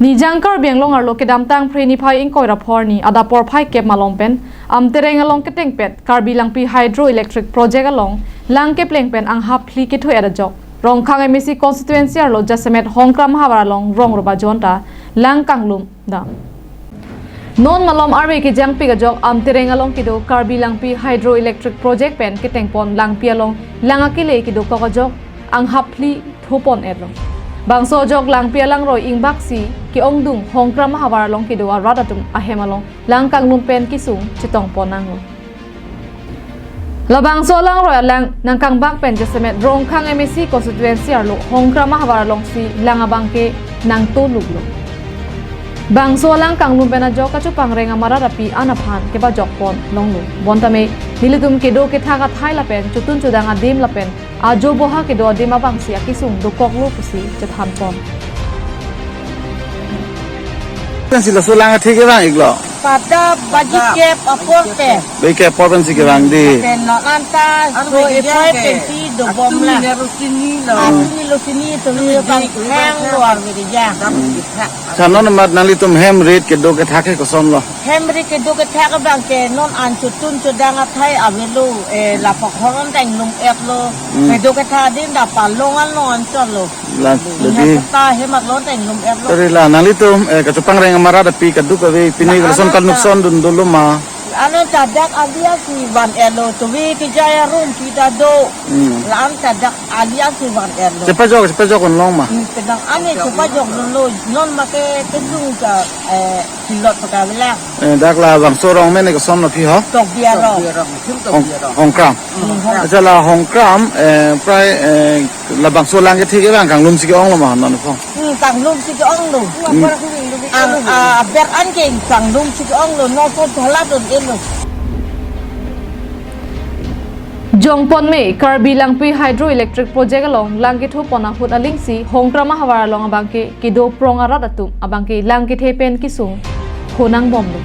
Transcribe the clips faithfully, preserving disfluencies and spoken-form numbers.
Nijang Karbi Anglong arlo kedamtang Phre niphai ingkoi ra pho arni adap porphai kep malom pen Amtereng along ketengpet Karbi Langpi Hydroelectric Project along lang kepleng pen anghap phli ketho-et ajok Rongkhang M A C constituency arlo jasemet Hongkram ahavar along rong ruba jonta lang kanglum dam. Non malom arve kejangpik ajok Amtereng along kedo Karbi Langpi Hydroelectric Project pen ketengpon langpi along lang akele kedokok ajok anghap phli thopon-etlo. Bangso ajok langpi alangroi ingbaksi ke-ongdung Hongkram ahavar along kedo arat atum ahem along lang kanglum pen kesung chetongpon nanglo. Labangso alangroi alang nangkangbak pen jasemet Rongkhang M A C constituency arlo Hongkram ahavar alongsi lang abangke nangtoluklo. Bangso alang kanglum pen ajok kachopangreng amarat api an aphan kepajokpon longlo. Bontame nelitum kedo kethak athai lapen chotun chodang adim lapen ajo boha kedo adim abangsi akesung dokoklo pusi chethanpon. Kan sila sulang athik kevang iklo. Pada baji kep apor pen. Baji kep apor pensi kevang dei. Pen non anta so ephai pensi dobomlang. Atum ni lo sini to ni bang hang lo arve kejang. Sa non amat nanglitum hem rit kedo kethak ke kosonlo. Hem rit kedo kethak abangke non an chotun chodang athai avelo, eh, lapak horon ta inglum-etlo. Hmm. Kedo kethak din da palong an long an chotlo. La, lagi. Kota hem aklong ta inglum-etlo. Tari la, nanglitum, eh, kachopangreng amarat api kadokave pini la, lason ano ta kanukson dun dolo ma. Ano ta dak alia si van-etlo, tuvi kejai arum kita do. Hmm. La an ta dak alia si van-etlo. Chepajok, chepajok onlong ma. Hmm, pedang ane chepajok lo, non make kesung ka, eh, Silot paka vela. Eh, dak labangso arong amen ke kosonlo phi ho? Tokbi arong. Tokbi arong, Hong-, Tokbi arong. Hongkram. Hmm, Hong-. Acha la Hongkram, eh, prai, eh, labangso lang kethe kevang kanglumsi ke-onglo ma non pho. Hmm, kanglumsi ke-onglo. Hmm. Ang, ah, aber an ke kanglumsi ke-onglo, no pho thola don-etlo. Jongpon me Karbi Langpi Hydroelectric Project along lang kethopon ahut alingsi Hongkram ahavar along abangke kedo prong arat atum abangke lang kethe pen kesung khonang bomlo.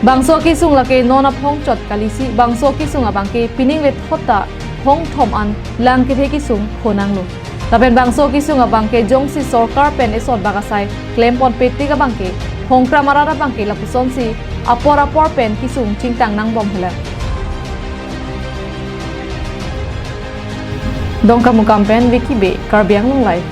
Bangso kesung lake non aphong chot kalisi bangso kesung abangke pining le thot ta phong thom an lang kethe kesung khonanglo. Lapen bangso kesung abangke jongsi sorkar pen eson bak asai klempon petik abangke Hongkram arat abangke lapusonsi apor apor pen kesung chingtang nangbom helang. Dongkamukam pen Vicky Bey, Karbi Anglong Live.